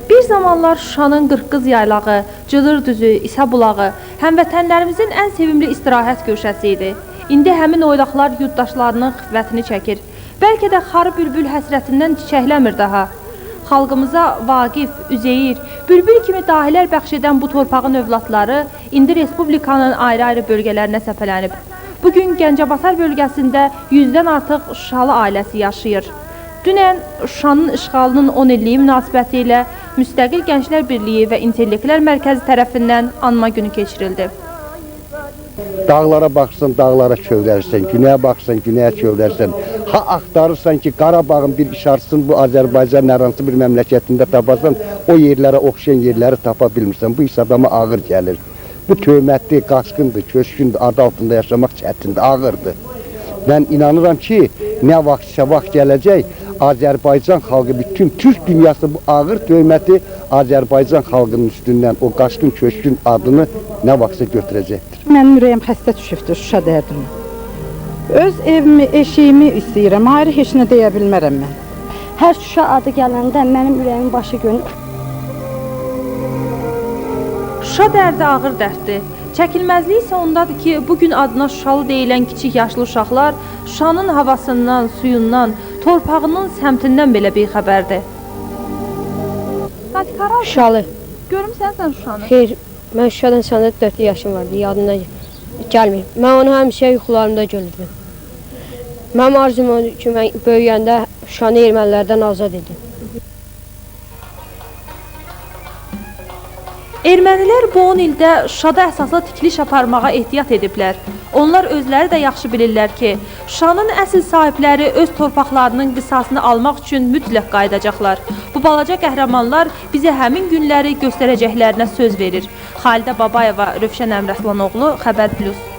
Bir zamanlar Şuşanın Qırqqız yaylağı, Cıdır düzü, İsa bulağı həmvətənlərimizin ən sevimli istirahət guşəsi idi. İndi həmin oylaqlar yurddaşlarının xiffətini çəkir. Bəlkə də xarı bülbül həsrətindən çiçəkləmir daha. Xalqımıza Vaqif, Üzeyir, bülbül kimi dahilər bəxş edən bu torpağın övladları indi respublikanın ayrı-ayrı bölgələrinə səpələnib. Bugün Gəncəbasar bölgəsində 100-dən artıq Şuşalı ailəsi yaşayır. Dünən Şuşanın işğalının 10 illiyi münasibəti ilə Müstəqil Gənclər Birliyi və İntellektlər Mərkəzi tərəfindən anma günü keçirildi. Dağlara baxsan, dağlara çövrərsən, günəyə baxsan, günəyə çövrərsən. Ha axtarırsan ki, Qarabağın bir işarəsini bu Azərbaycan hər hansı bir məmləkətində tapasan, o yerlərə oxşayan yerləri tapa bilmirsən. Bu iş adama ağır gəlir. Bu töhmətli, qaçqındır, köçkündür, adı altında yaşamaq çətindir, ağırdır. Mən inanıram ki, nə vaxtsa vaxt gələcək, Azərbaycan xalqı, bütün Türk dünyası bu ağır töhməti Azərbaycan xalqının üstündən o qaçqın, köçkün adını nə vaxtsa götürəcəkdir. Mənim ürəyim xəstə düşübdür Şuşa dərdinə. Öz evimi, eşiyimi istəyirəm, ayrı heç nə deyə bilmərəm mən. Hər Şuşa adı gələndə mənim ürəyimin başı gönür. Şuşa dərdi ağır dərddir. Çəkilməzliyi isə ondadır ki, bugün adına Şuşalı deyilən kiçik yaşlı uşaqlar Şuşanın havasından, suyundan, torpağının səmtindən belə bixəbərdir. Şuşalı. Görmüsən sən Şuşanı? Xeyr, mən Şuşadan səndə 4 yaşım vardı, yadımdan gəlmir. Mən onu həmişə yuxularımda görürdüm. Mənim arzum odur ki, mən böyüyəndə Şuşanı ermənilərdən azad edim. Ermənilər bu 10 ildə Şuşada əsaslı tikiliş aparmağa ehtiyat ediblər. Onlar özləri də yaxşı bilirlər ki, Şuşanın əsl sahibləri öz torpaqlarının qisasını almaq üçün mütləq qayıdacaqlar. Bu balaca qəhrəmanlar bizə həmin günləri göstərəcəklərinə söz verir. Xalidə Babayeva, Rövşən Əmrəslanoğlu, Xəbər Plus.